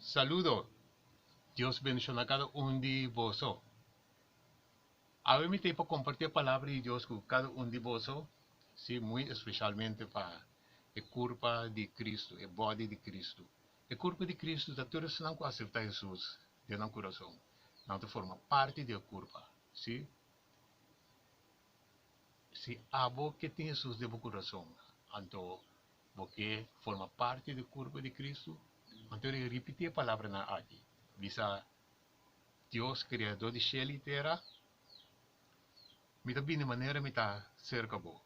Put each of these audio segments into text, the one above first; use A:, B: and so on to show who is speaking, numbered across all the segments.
A: Saludo! Dios bendiciona cada un di boso. Awe mi ta pa comparti e palabra di Dios cu cada un di boso, si, muy especialmente pa e curpa di Cristo, e body di Cristo. E curpa di Cristo ta tur esnan cu acepta Jesus den nan curason. Nan ta forma parti di e curpa, si. Si abo ke tin Jesus den bo curason, anto Bo ke forma parti di kurpo di Kristu? Anto e ripití e palabranan aki, Bisa Dios, Kreadó di shelu i tera, Mi ta bini manera mi ta serka bo.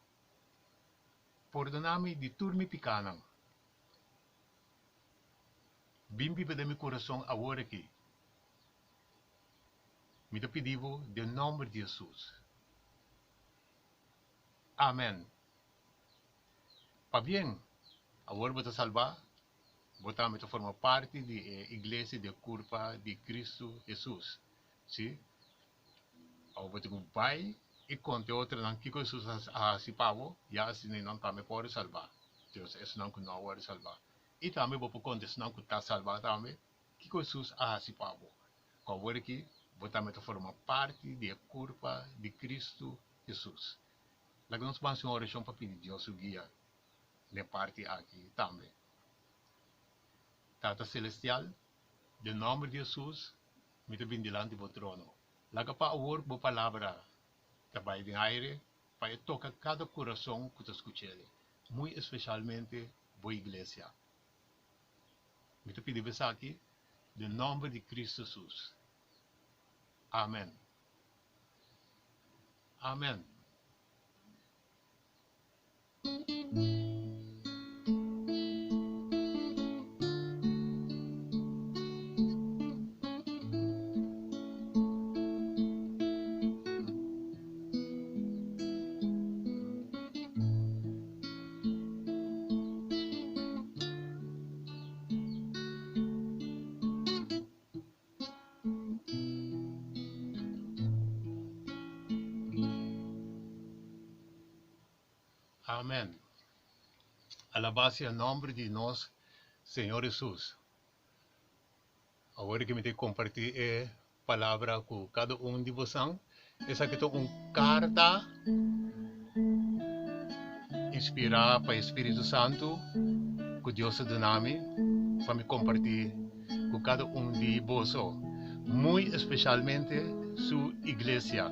A: Pordoná mi di tur mi pikánan. Bin biba den mi kurason awor aki. Mi ta pidi bo den nòmber di Hesus. Amèn. Pabien, awor bo ta salbá, bo tambe ta forma parti di e iglesia di e kurpa di Kristu Hesus. Sí, awor bo tin ku bai i konta e otronan kiko Hesus a hasi pa bo, ya asina nan tambe por salbá. Dios, esnan ku no a wòrdu salbá. I tambe bo por konta esnan ku ta salbá tambe kiko Hesus a hasi pa bo. Ku awor aki bo tambe ta forma parti di e kurpa di Kristu Hesus. Laga nos ban hasi un orashon pa pidi Dios su guia den e parti aki tambe. Tata Selestial, den nòmber di Hesus mi ta bin dilanti bo trono. Laga pa awor bo palabra ta bai den aire pa e toka kada kurason ku ta skuch'el, muy espeshalmente bo iglesia. Mi ta pidi bo esaki den nòmber di Kristu Hesus. Amen. Amen. Amen. Alabá sea nomber di nos Señor Hesus. Awor ki mi ta comparti e palabra cu cada un di bosan, esaki ta un carta inspirá pa e Spiritu Santu ku Dios a duna mi pa mi kompartí ku kada un di boso, muy espeshalmente su iglesia.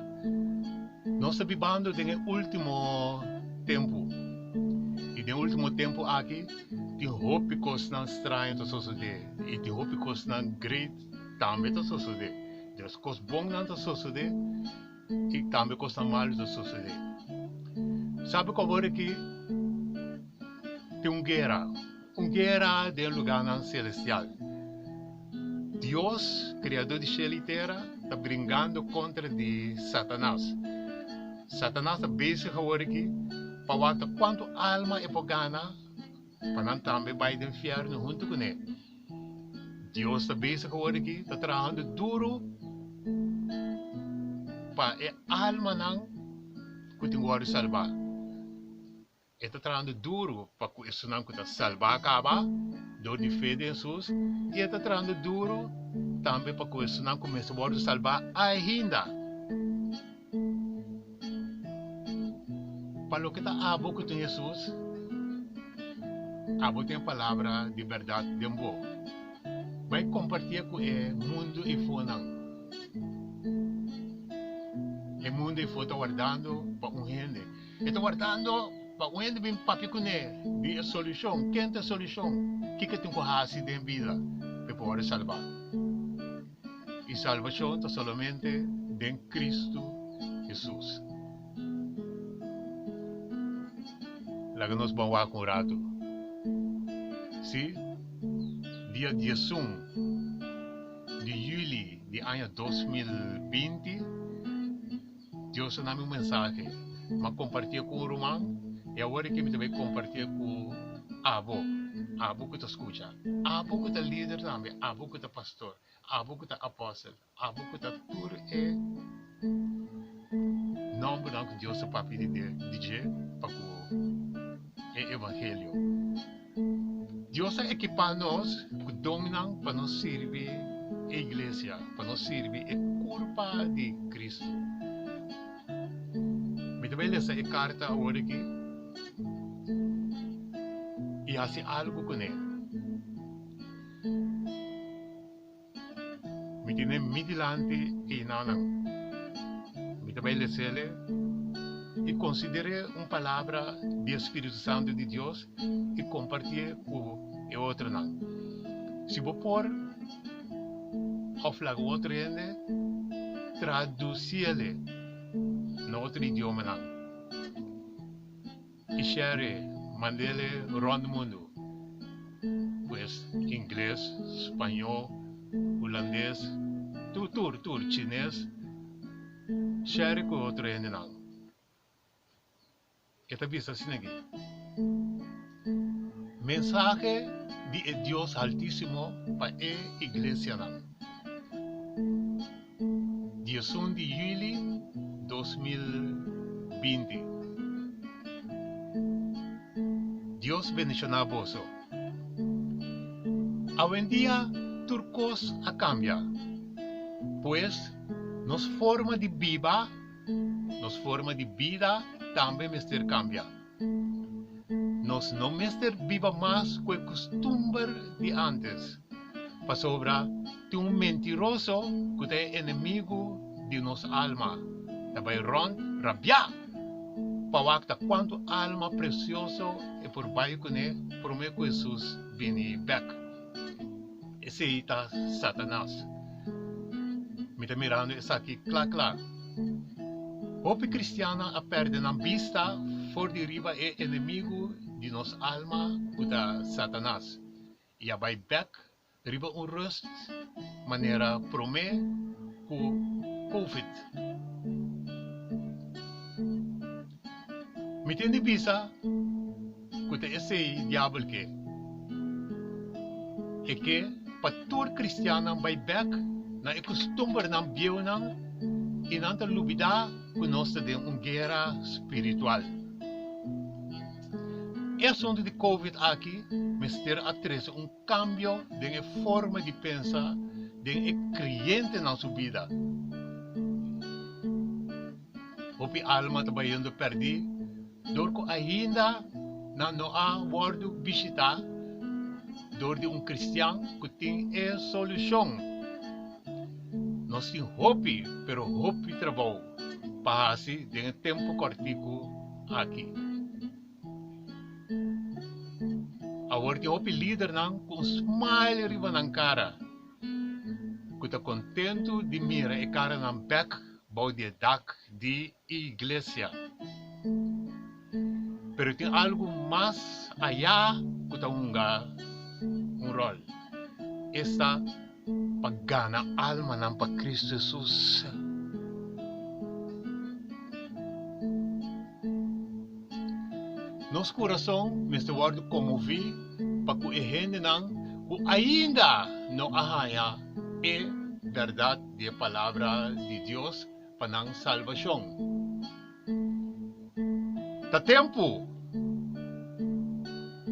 A: Nos ta bibando den e último tempu, i den e último tempu aki tin hopi kosnan straño ta sosodé i tin hopi kosnan great tambe ta sosodé. Dus kos bonnan ta sosodé. I tambe kosnan malu ta sosodé. Sabe ku awor aki tin un guera, un guera den lugánan selestial. Dios, Kreador di shelu i tera, ta bringando kontra di Satanas. Satanas ta bezig awor aki pa wak kuantu alma e por gana pa nan tambe bai den fièrnu huntu kuné. Dios ta bezig awor aki, ta trahando duru pa e almanan ku tin wòrdu salbá. E ta trahando duru pa ku esunnan ku ta salbá kaba dor di fe den Hesus, i e ta trahando duru tambe pa ku esunnan ku mester wòrdu salbá ainda. Pa loke ta abo ku tin Hesus, abo tin e palabra di bèrdat den bo. Bai kompartié ku e mundu eifonan. E mundu eifo ta wardando pa un hende. E ta wardando pa un hende bin papia kuné di e solushon. Ken ta e solushon? Kiko e tin ku hasi den bida pa e por wòrdu salbá? I salbashon ta solamente den Kristu Hesus. Laga nos ban wak un ratu. Sí, dia diesun di yüli di aña 2020, Dios a nami un mensahe. Mi a kompartié ku un ruman i awor aki mi ta bai kompartié ku abo, abo ku ta skucha, abo ku ta lider tambe, abo ku ta pastor, abo ku ta apòstel, abo ku ta tur e nòmbernan ku Dios a papia di dje pa ku e evangelio. Dios a ekipá nos ku donnan pa nos sirbi e iglesia, pa nos sirbi e kurpa di Kristu. Mi ta bai lesa e karta awor aki i hasi algu kuné. Mi tene mi dilanti einanan. Mi ta bai lesele i konsider'é un palabra di e Spiritu Santu di Dios i kompartié ku e otronan. Si bo por òf laga otro hende tradusiele na otro idiomanan. I share mandele rond mundu, pues ingles, spañó, hulandes, tur tur tur, chines, share ku otro hendenan. E ta bisa asina aki, Mensahe di e Dios Haltísimo pa e iglesianan. Diesun di yüli 2020. Dios bendishoná boso. Awendia tur kos a kambia. Pues nos forma di biba, nos forma di bida tambe mester kambia. Nos no mester biba mas ku e kustumber di ántes, pasobra tin un mentiroso ku ta e enemigu di nos alma ta bai rònt rabiá pa wak ta kuantu alma presioso e por bai kuné promé ku Hesus bini bèk. Esei ta Satanas. Mi ta mirando esaki kla kla. Hopi kristiannan a pèrdè nan bista for di riba e enemigu di nos alma ku ta Satanas i a bai bèk riba un rust manera promé ku Covid. Mi tin di bisa ku ta esei diabel ke. E ke pa tur kristiannan bai bèk na e kustumbernan bieunan i nan ta lubidá ku nos ta den un guera spiritual. E asuntu di Covid aki mester a trese un kambio den e forma di pensa den e krientenan su bida. Hopi alma ta bayendo pèrdí dor ku ainda nan no a wòrdu bishitá dor di un kristian ku tin e solushon. Nos tin hopi, pero hopi trabou pa hasi den e tempu kòrtiku aki. Awor tin hopi lidernan ku un smile riba nan kara, ku ta kontentu di mira e karanan bèk bou di e dak di iglesia. Pero tin algu mas ayá ku ta hunga un ròl, esta pa gana almanan pa Kristu Hesus. Nos kurason mester wòrdu konmoví pa ku e hendenan ku ainda no a haña e bèrdat di e Palabra di Dios pa nan salbashon. Ta tempu!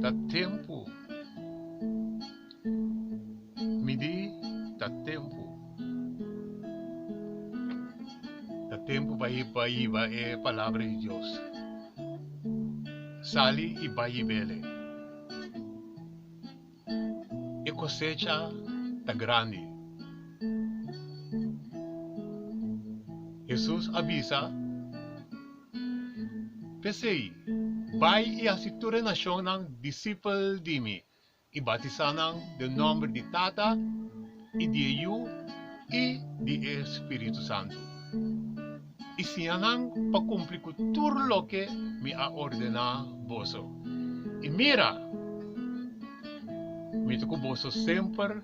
A: Ta tempu! Mi di ta tempu. Ta tempu pa pa hiba e Palabra di Dios. Sali i bai hib'ele. E kosecha ta grandi. Hesus a bisa, P'esei, bai i hasi tur e nashonnan disipel di mi, i batisá nan den nòmber di Tata i di e Yu i di e Spiritu Santu, i siña nan pa kumpli ku tur loke mi a ordená boso. I mira! Mi ta ku boso semper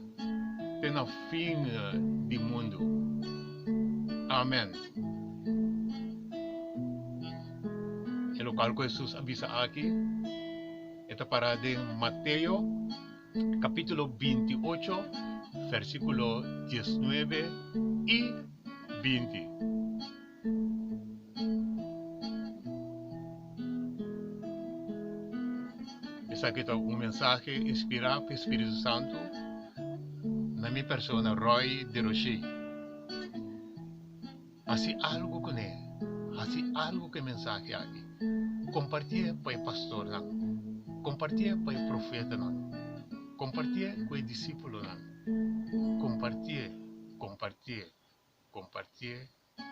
A: te na fin di mundu. Amèn. E lokal ku Hesus a bisa aki e ta pará den Mateo kapítulo 28, versíkulo 19 i 20. Esaki ta un mensahe inspirá pa e Spiritu Santu na mi persona Roy Deroché. Hasi algu kuné, hasi algu ku e mensahe aki. Kompartié pa e pastornan, kompartié pa e profetanan, kompartié ku e disípulonan, kompartié, kompartié, kompartié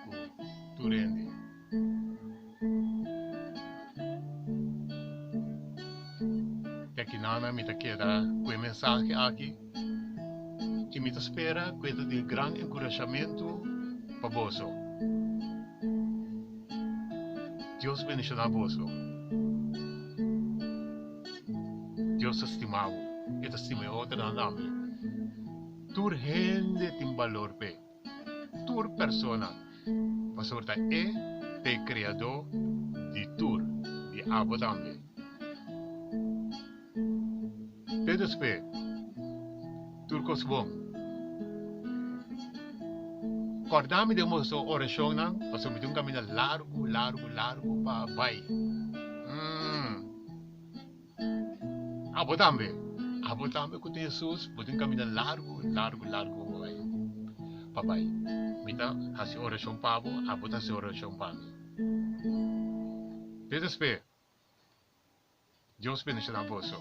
A: ku tur hende. Te akinana mi ta keda ku e mensahe aki i mi ta spera ku e ta di gran enkurashamentu pa boso. Dios bendishoná boso. Dios ta stima bo, e ta stima e otronan tambe. Tur hende tin balor p'e. Tur persona, pasobra ta E ta e Kreadó di tur, di abo tambe. Te despues, tur kos bon. Kòrda mi den boso orashonnan, pasobra mi tin un kaminda largu, largu, largu pa bai. Abo tambe. Abo tambe ku tin Hesus, bo tin kaminda largu, largu, largu pa bo bai, pa bai. Mi ta hasi orashon pa bo, abo ta hasi orashon pa mi. Te despe, Dios bendishoná boso.